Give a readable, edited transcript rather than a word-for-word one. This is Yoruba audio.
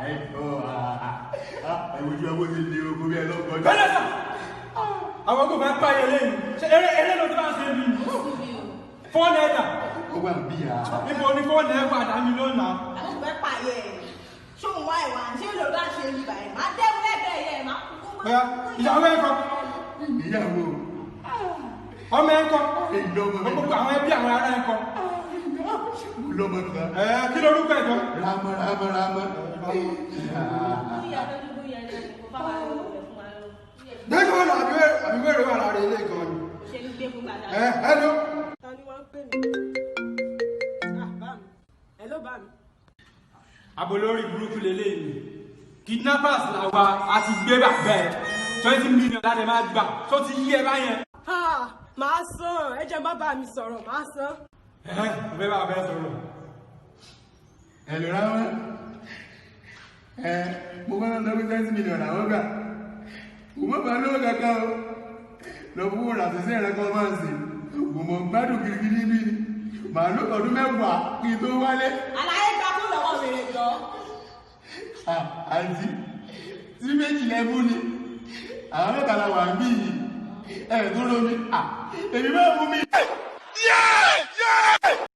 Ẹ jọ, ẹ̀wùjú ẹ̀ bó ti lé ogun bí ẹ lọ́gbọ́n. Bẹ́lẹ̀ sà, àwọn kò fẹ́ pààyàn lẹ́yìn. Ṣé eré eré ló ti bá ń ṣe bí? Fóònù ẹ̀dà. Ó wà bí i. Ibo ni fóònù ẹ̀ wà? Dá mi lónà. Àwọn kò fẹ́ pààyẹ ẹ̀. Ṣóun wá ìwà ṣé ló bá ṣe yìí báyìí? Máa dẹ́kun lẹ́gbẹ̀ẹ́ yẹ, máa kúkú. Ọ̀yá, ìyàwó ẹ̀ kọ́? Ìyàwó. Ọmọ ẹ̀ kọ́? Ìlọ́mọ. Gbogbo àwọn ẹbí, àwọn ará ẹ̀ kọ́? Mo lọ́mọ kan. Ẹ kí lorúkọ ẹ̀ jọ? Rámọ́, rámọ́, rámọ́. Gbẹ́gbẹ́ wọn àbí wẹ́rẹ́ wà lára ilé gan ni. Ẹ hello. Ta ni wọ́n ń pè mí? Ah, bá mi. Hello, bá mi. Abolórí burúkú lélẹ́yìn ni. Kidnappers làwa, a ti gbé bàbá ẹ, 20 million láti máa gbà tó ti yí ẹ báyẹn. Ah, màá san. Ẹ jẹ́ má bá mi sọ̀rọ̀, màá san. Ẹ ẹ bá bẹ sọ̀rọ̀. Hello, rámọ́. Ẹ mo bá lọ pé 20 million àwọn gbà. Kò mọ̀ bá lówó kankan o. Lọ fún wọn àṣìṣe rẹ kan máa ń sè. Mo mọ̀ gbádùn gidigidi bí ni. Màá ló ọdún 10 kí n tó wálé. Àlàyé, gba fún lọ́wọ́ wèrè jọ. Ah, àǹtí, tí méjì lẹ́mú ni. Àwọn mẹ́ta la wà ń bí yìí. Ẹ̀ tó lómi. Ah, èmi máa mú mi.